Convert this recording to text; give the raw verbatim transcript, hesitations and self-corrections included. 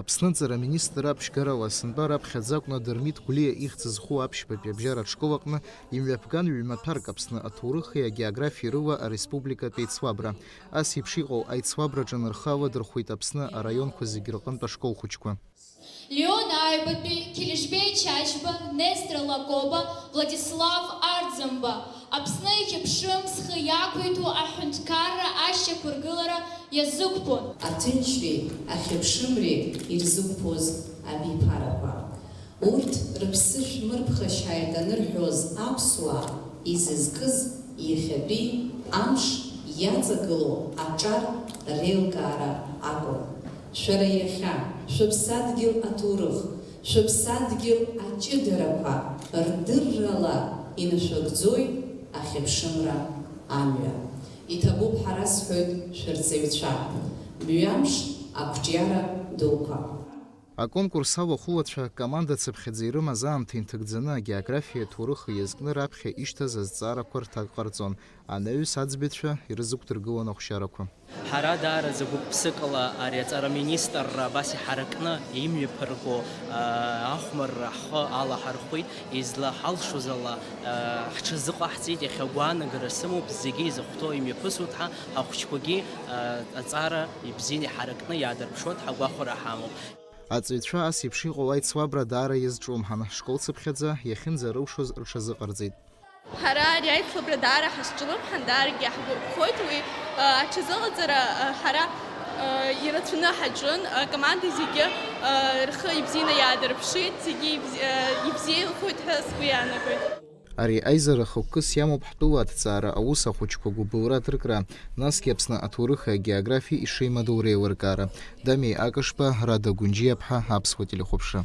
Аԥсны аҵара аминистрра аԥшьгарала сынтәа раԥхьаӡа акәны Дырмит Гәлиа ихьӡ зху аԥшьбатәи абжьаратә школ аҟны имҩаԥган ҩ-маҭәарк Аԥсны аҭоурыхи агеографиеи рыла ареспубликатә еицуабра. Ас еиԥш иҟоу аицуабраҿы нырхы аладырхәит Аԥсны араионқәа зегьы рҟынтә ашкол хәыҷқәа. Леон Аҩбатәи, Қьележбеи Чачба, Нестор Лакоба, Владислав Арӡынба, Аԥсны ихьыԥшым зхы иақәиҭу аҳәынҭқарра ашьақәыргылара иазықәԥон. Аҭынчреи ахьыԥшымреи ирзықәԥоз абиԥарақәа. Урҭ рыԥсы шәмырԥхашьааит анырҳәоз аԥсуаа изызкыз иахьатәи амш иаҵагылоу аҿар реилкаара акәын. Шәара иахьа шәыԥсадгьыл аҭоурых, шәыԥсадгьыл аҷыдарақәа рдыррала инашәыгӡоит ахьыԥшымра амҩа. Иҭабуп ҳәа расҳәоит шәырҵаҩцәа, мҩамш ақәҿиара дуқәа. Аконкурс алахәылацәа команда цыԥхьаӡа ирымаз аамҭа инҭыгӡаны агеографиа аҭоурых иазкны раԥхьа ишьҭаз азҵаарақәа рҭак ҟарҵон, анаҩс аӡбаҩцәа ирзықәдыргылон ахәшьарақәа. Ҳара даараӡа гәык-ԥсыкала ари аҵара аминистрра абас иҳаракны имҩаԥырго, аа, ахәмарра ҳхы алаҳархәит, излаҳалшоз ала, аа, ҳҽазыҟаҳҵеит, иахьа агәаанагара сымоуп, зегьы изыхәҭоу имҩаԥысуеит ҳәа, ҳахәыҷқәагьы, аа, аҵара ибзианы иҳаракны иаадырԥшуеит ҳәа агәахәара ҳамоуп. Аҵаҩцәа ас еиԥш иҟоу аицлабра даара иазҿлымҳан, школ цыԥхьаӡа иахьынӡарылшоз рҽазыҟарҵеит. Ҳара ари аицлабра даара ҳазҿлымҳан, даарагьы иаҳгәаԥхоит уи, а, аҽазыҟаҵара, а, ҳара, а, ирацәаны ҳаҿын, акоманда зегьы, а, рхы ибзианы иаадырԥшит, зегьы ибз-, а, ибзиахоит ҳәа сгәы иаанагоит. Ари аизара хықәкыс иамоуп ҳтәыла аҭҵаара аус ахәыҷқәа гәыбылра аҭыркра, насгьы Аԥсны аҭоурыхи агеографиеи ишеимадоу реилыркаара. Дамеи Акышба, Рада Гәынџьиаԥҳа, Аԥсуа телехәаԥшра.